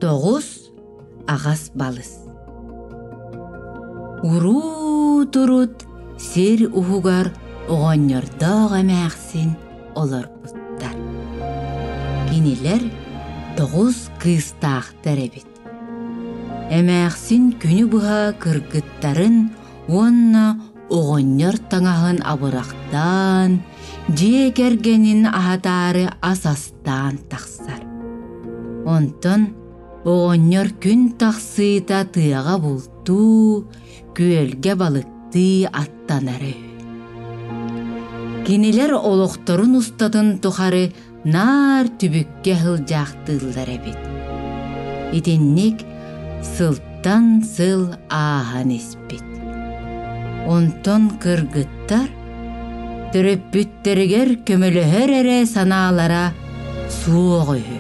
Тоҕус аҕас балыс Уруут-урут сир уһугар оҕонньордоох эмээхсин олорбуттар. Кинилэр тоҕус кыыстаахтар эбит. Эмээхсин күнү быһа кыргыттарын уонна оҕонньор таҥаһын абырахтаан, дьиэ кэргэнин аһатаары ас астаан тахсар. Онтон оҕонньор күн тахсыыта тыаҕа бултуу, күөлгэ балыктыы аттанар үһү. Кинилэр олохторун устатын тухары наар түбүккэ сылдьаахтыыллар эбит. Итинник сылтан сыл ааһан испит. Онтон кыргыттар төрөппүттэригэр көмөлөһөр эрэ санаалара суох үһү.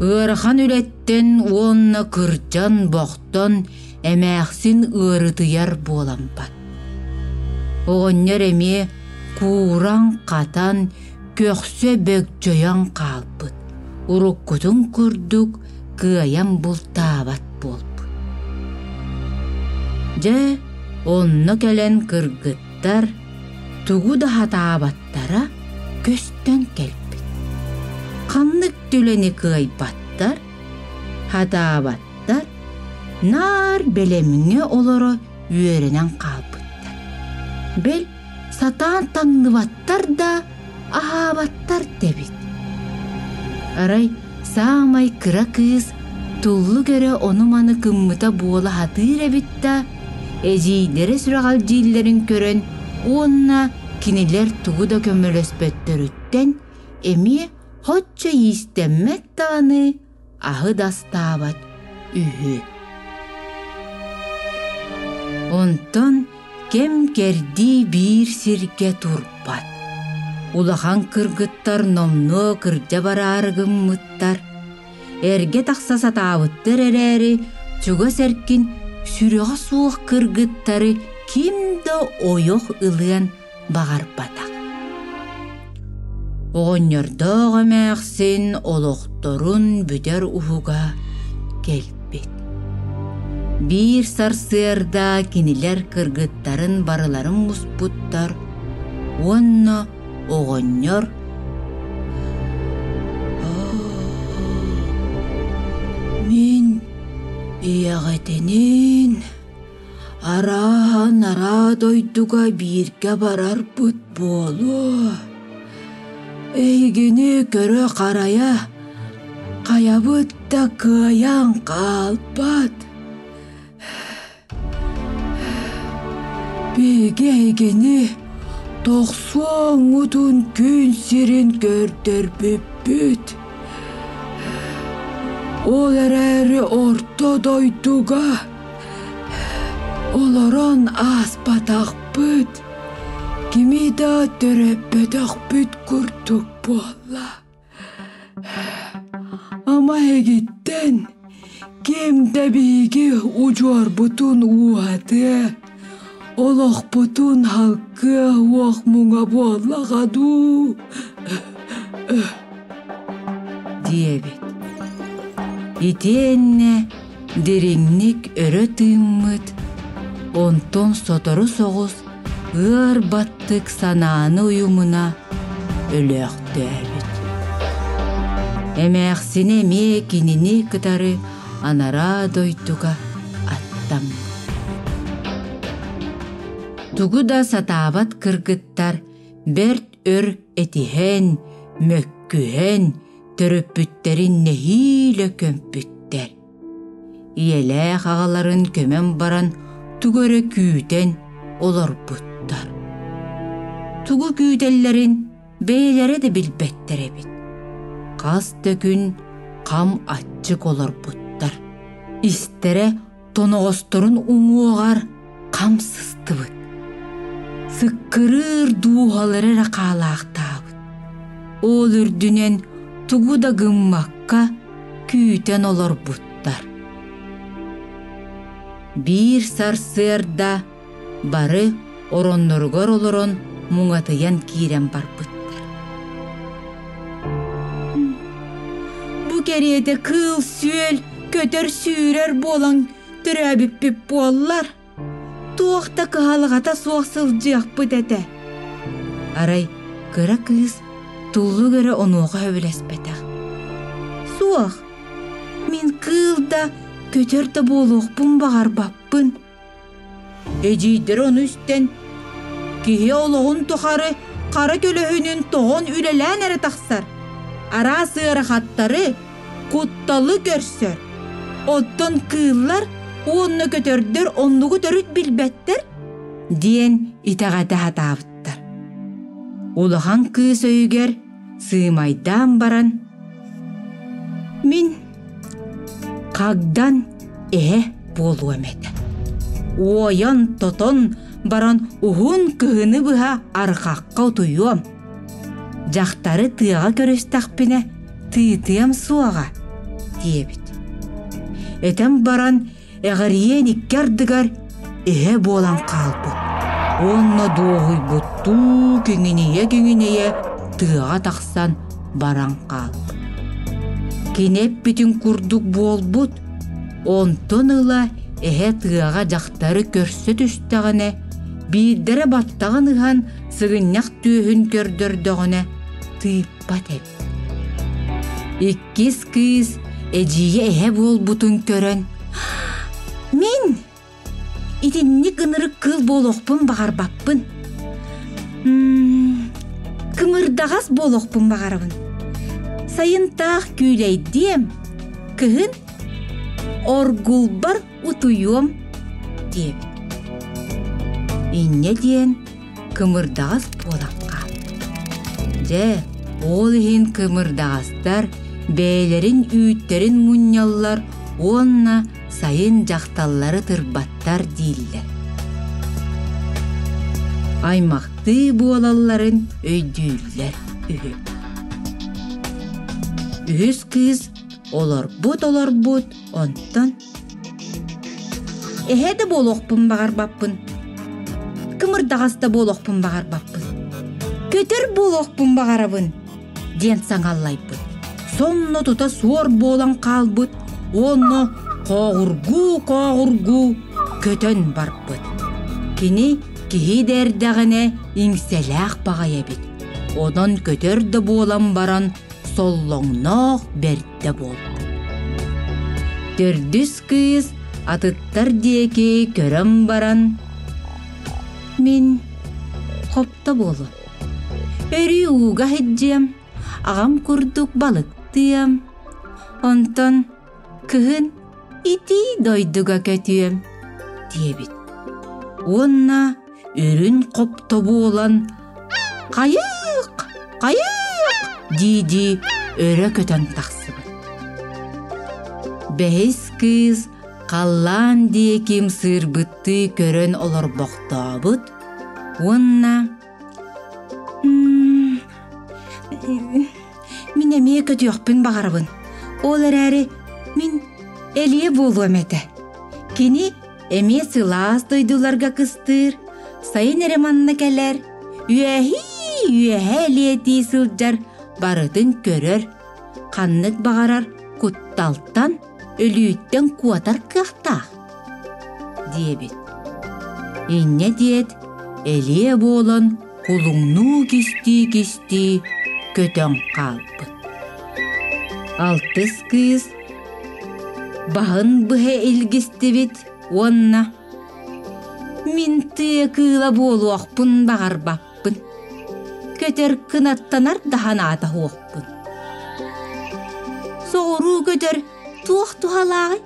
Ыарахан үлэттэн уонна кырдьан-бохтон эмээхсин ыарытыйар буолампат. Оҕонньор эмиэ кууран-хатан, көхсө бөгдьөйөн хаалбыт, уруккутун курдук кыайан бултаабат буолбут. Дьэ, онно кэлэн кыргыттар тугу да сатаабаттара көстөн кэлбит. Ханнык түлэни кыайбаттар, сатаабаттар, наар бэлэмҥэ олоро үөрэнэн хаалбыттар. Бэл, сатаан таҥныбаттар да, аһаабаттар да эбит. Арай саамай кыра кыыс туллук эрэ ону-маны кыммыта буола сатыыр эбит да, эдьиийдэрэ сүрэҕэлдьииллэрин көрөн уонна кинилэр тугу да көмөлөспөттөрүттэн эмиэ соччо иистэммэт даҕаны аһы да астаабат үһү. Онтон кэм-кэрдии биир сиргэ турбат. Улахан кыргыттар номнуо кырдьа бараары гыммыттар. Эргэ тахса сатаабыттар эрээри, чугас эркин сүрэҕэ суох кыргыттары ким да ойох ылыан баҕарбатах. Оҕонньордоох эмээхсин олохторун бүтэр уһуга кэлбит. Биир сарсыарда кинилэр кыргыттарын барыларын муспуттар уонна оҕонньор «Мин ийэҕитиниин Арааһа-нараа дойдуга бииргэ барарбыт буолуо. Эйигини көрө-харайа хайабыт да кыайан хаалбат. Биһиги эйигини тохсуоҥҥутун күн сирин көрдөрбүппүт. Ол эрээри орто дойдуга Олорон ааспатахпыт, кими да төрөппөтөхпүт курдук буолла. Ама эһигиттэн ким да биһиги удьуорбутун ууһатыа, олохпутун халкыа уох муҥа буоллаҕа дуу диэбит. Итиэннэ дириҥник өрө тыыммыт, онтон сотору соҕус ыар баттык санааны уйумуна өлөөхтөөбүт. Эмээхсинэ эмиэ кинини кытары анараа дойдуга аттаммыт. Тугу да сатаабат кыргыттар бэрт өр этиһэн, мөккүһэн, төрөппүттэрин нэһиилэ көмпүттэр. Ийэлээх аҕаларын көмөн баран тугу эрэ күүтэн олорбуттар. Тугу күүтэллэрин бэйэлэрэ да билбэттэр эбит. Хас да күн хам аччык олорбуттар. Истэрэ тоноҕосторун уҥуоҕар хам сыстыбыт. Сыккырыыр дууһалара эрэ хаалаахтаабыт. Ол үрдүнэн тугу да гыммакка күүтэн олорбуттар. Биир сарсыарда бары оронноругар олорон муҥатыйан киирэн барбыттар. Бу кэриэтэ кыыл-сүөл, көтөр-сүүрэр буолан төрөөбүппүт буоллар, туох да кыһалҕата суох сылдьыахпыт этэ. Арай кыра кыыс туллук эрэ онуоха сөбүлэспэтэх. Суох, мин кыыл да, көтөр да буолуохпун баҕарбаппын. Эдьиийдэрэ ону истэн, киһи олоҕун тухары хара көлөһүнүн тоҕон үлэлээн эрэ тахсар, араас ыарахаттары, кутталы көрсөр. Оттон кыыллар уонна көтөрдөр оннугу төрүт билбэттэр диэн итэҕэтэ сатаабыттар. Улахан кыыс өйүгэр сыымайдаан баран «Мин хагдан эһэ буолуом этэ. Уойан-тотон баран уһун кыһыны быһа арҕахха утуйуом. Дьахтары тыаҕа көрүстэхпинэ тыытыам суоҕа» диэбит. Этэн баран эҕэрийиэн икки ардыгар эһэ буолан хаалбыт уонна дуоһуйбуттуу киҥинийэ-киҥинийэ тыаҕа тахсан баран хаалбыт. Кини эппитин курдук буолбут, онтон ыла эһэ тыаҕа дьахтары көрсө түстэҕинэ, биирдэрэ баттаҕын ыһан сыгынньах түөһүн көрдөрдөҕүнэ тыыппат эбит. Иккис кыыс эдьиийэ эһэ буолбутун көрөн «Мин итинник ынырык кыыл буолуохпун баҕарбаппын. Кымырдаҕас буолуохпун баҕарабын. Сайын таах күүлэйдиэм, кыһын оргулбар утуйуом» диэбит. Инньэ диэн кымырдаҕас буолан хаалбыт. Дьэ, ол иһин кымырдаҕастар бэйэлэрин үүттэрин мунньаллар уонна сайын дьахталлары тырбаттар дииллэр. Аймахтыы буолалларын өйдүүллэр үһү. Үһүс кыыс олорбут-олорбут онтон Эһэ да буолуохпун баҕарбаппын, кымырдаҕас да буолуохпун баҕарбаппын, көтөр буолуохпун баҕарабын диэн саҥаллайбыт. Сонно тута суор буолан хаалбыт уонна хооҕургуу-хооҕургуу көтөн барбыт. Кини киһи да эрдэҕинэ иҥсэлээх баҕайы эбит. Онон көтөр да буолан баран соллоҥноох бэрдэ буолбут. Төрдүс кыыс атыттар диэки көрөн баран «Мин хопто буолуом. Өрүү ууга сылдьыам, аҕам курдук балыктыам. Онтон кыһын итии дойдуга көтүөм» диэбит. Уонна үрүн хопто буолан «Хайык! Хайык!» дии-дии өрө көтөн тахсыбыт. Бэһис кыыс халлаан диэки ымсыырбыттыы көрөн олорбохтообут уонна «Мин эмиэ көтүөхпүн баҕарабын, ол эрээри мин элиэ буолуом этэ. Кини Эмиэ сылаас дойдуларга кыстыыр, сайын эрэ манна кэлэр, үөһии-үөһэ элиэтии сылдьар, барытын көрөр, ханнык баҕарар кутталтан, өлүүттэн куотар кыахтаах диэбит. Инньэ диэт, элиэ буолан кулуҥнуу кистии-кистии көтөн хаалбыт. Алтыс кыыс баһын быһа илгистибит уонна «Мин тыа кыыла буолуохпун баҕарбаппын, көтөр кынаттанар да санаата суохпун. Соҕуруу көтөр туох туһалааҕый?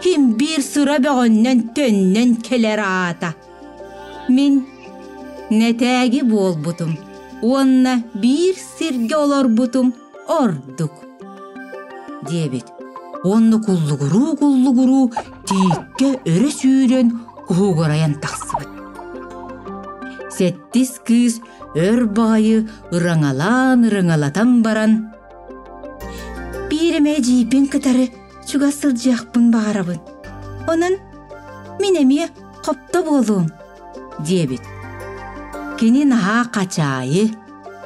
Ким биир сыра бөҕөннөн төннөн кэлэр аата. Мин нэтээги буолбутум уонна биир сиргэ олорбутум ордук» диэбит уонна куллугуруу-куллугуруу тииккэ өрө сүүрэн куһугурайан тахсыбыт. Сэттис кыыс өр баҕайы ыраҥалаан-ырыҥалатан баран «Биир эмэ эдьиийбин кытары чугас сылдьыахпын баҕарабын. Онон мин эмиэ хопто буолуом» диэбит. Кини наһаа хачаайы,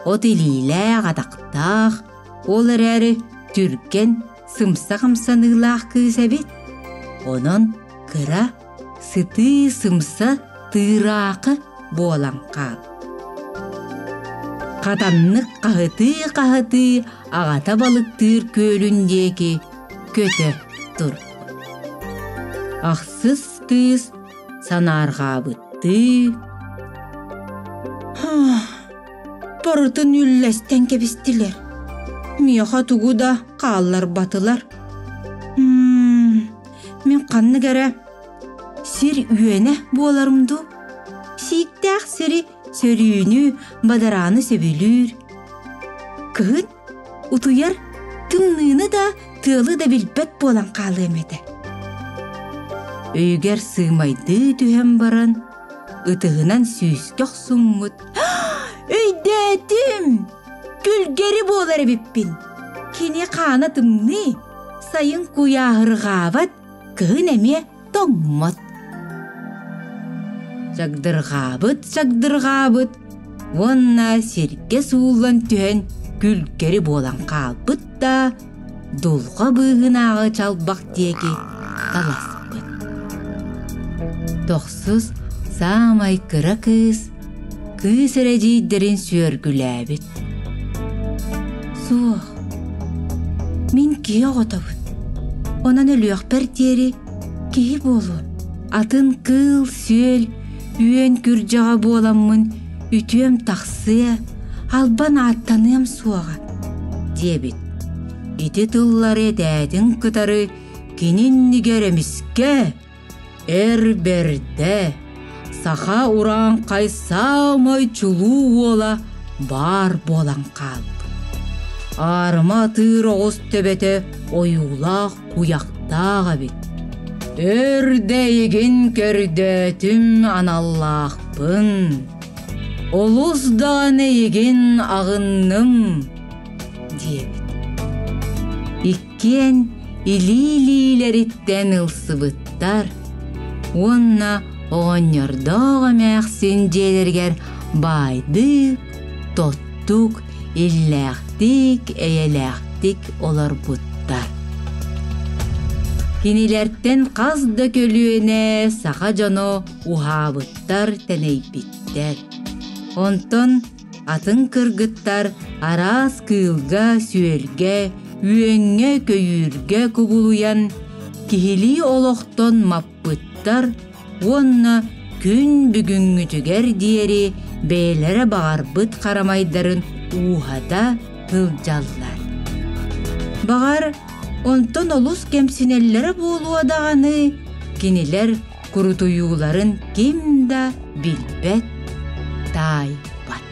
от илиилээх-атахтаах, ол эрээри түргэн, сымса хамсаныылаах кыыс эбит. Онон кыра, сытыы сымса тыыраахы буолан хаалбыт. Хатаннык хаһытыы-хаһытыы аҕата балыктыыр күөлүн диэки көтө турбут. Ахсыс кыыс санаарҕаабыттыы Барытын үллэстэн кэбистилэр. Миэхэ тугу да хаалларбатылар. Мин ханнык эрэ сир үөнэ буоларым дуу? Сииктээх сири, сөрүүнү, бадарааны сөбүлүүр. Кыһын утуйар тымныыны да, тыалы да билбэт буолан хаалыам этэ. Өйүгэр сыымайдыы түһэн баран, ытыһынан сүүскэ охсуммут «Өйдөөтүм! Күлгэри буолар эбиппин! Кини хаана тымныы, сайын куйааһырҕаабат, кыһын эмиэ тоҥмот». Чагдырҕаабыт, чагдырҕаабыт уонна сиргэ сууллан түһэн күлгэри буолан хаалбыт да, дулҕа быыһынааҕы чалбах диэки таласпыт. Тохсус саамай кыра кыыс кыыс эрэдьиийдэрин сүөргүлээбит. Суох, мин киһи оҕотобун. Онон өлүөхпэр диэри киһи буолуом. Атын кыыл-сүөл, үөн-күрдьэҕэ буоламмын үтүөм тахсыа, албан ааттаныам суоҕа, диэбит. Ити тыллары этээтин кытары кини иннигэр эмискэ эр бэрдэ, саха урааҥхай саамай чулуу уола баар буолан хаалбыт. Аарыма атыыр оҕус төбөтө ойуулаах куйахтаах эбит. Өр да эйигин көрдөөтүм аналлаахпын, олус даҕаны эйигин аҕынным диэбит. Иккиэн илии-илиилэриттэн ылсыбыттар уонна оҕонньордоох эмээхсин дьиэлэригэр баайдык, тоттук, иллээхтик, эйэлээхтик олорбуттар. Кинилэртэн хас да көлүөнэ саха дьоно уһаабыттар, тэнэйбиттэр. Онтон атын кыргыттар араас кыылга-сүөлгэ, үөҥҥэ-көйүүргэ кубулуйан, киһилии олохтон маппыттар уонна күн бүгүҥҥүтүгэр диэри бэйэлэрэ баҕарбыт харамайдарын ууһата сылдьаллар. Баҕар, онтон олус кэмсинэллэрэ буолуо даҕаны, кинилэр курутуйууларын ким да билбэт, таайбат.